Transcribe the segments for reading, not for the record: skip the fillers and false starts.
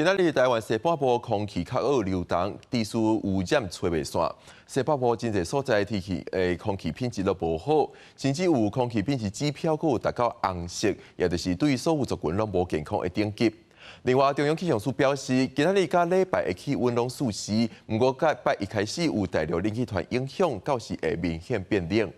今仔日台灣西半部空氣較惡流動，地區污染吹袂散。西北部真濟所在天氣的空氣品質都無好，甚至有空氣品質指標閣有達到紅色，也就是對所有族群攏無健康的等級。另外，中央氣象署表示，今仔日佮禮拜的氣溫攏攝氏，毋過佮拜一開始有大陸冷氣團影響，到時會明顯變冷。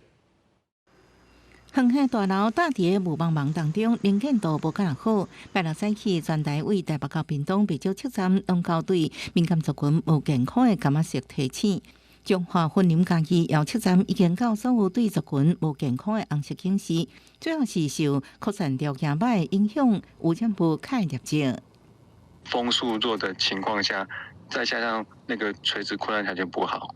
航海大樓搭佇霧茫茫當中，能見度無敢若好。拜六早起，全台位台北到屏東袂少車站攏交對敏感族群無健康的柑仔色提醒。彰化、雲林、嘉義有車站已經到所有對族群無健康的紅色警示，主要是受擴散條件歹影響，污染物較會入境。風速弱的情況下，再加上那個垂直擴散條件不好，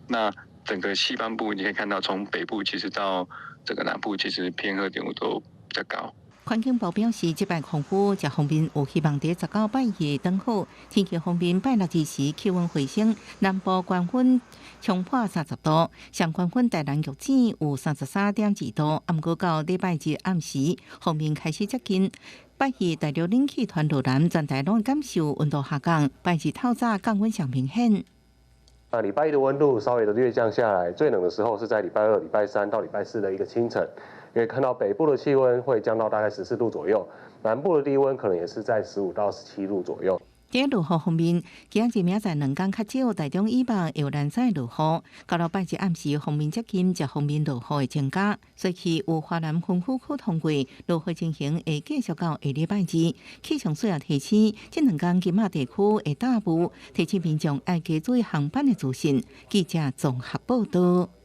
那整個西半部你可以看到，從北部其實到這個南部，其實 PM 2.5都比較高。環境部表示，這擺風雨這方面有希望佇19拜二轉好。天氣方面，拜六日時氣溫回升，南部高溫衝破30度，上懸溫台南玉井有33.2度。毋過到禮拜日暗時，鋒面開始接近。拜二大陸冷氣團落南，全台攏感受溫度下降。拜二透早降溫上明顯。那禮拜一的溫度稍微的略降下來，最冷的時候是在禮拜二、禮拜三到禮拜四的一個清晨，可以看到北部的氣溫會降到大概14度左右，南部的低溫可能也是在15到17度左右。佇落雨方面，今仔日明仔載兩工較少，台中以北有零星落雨。到了拜日暗時，鋒面接近，這方面落雨會增加。隨去有華南分區區通過，落雨情形會繼續到下禮拜二。氣象署也提醒，這兩工金馬地區會大霧，提醒民眾愛加注意航班的資訊。記者綜合報道。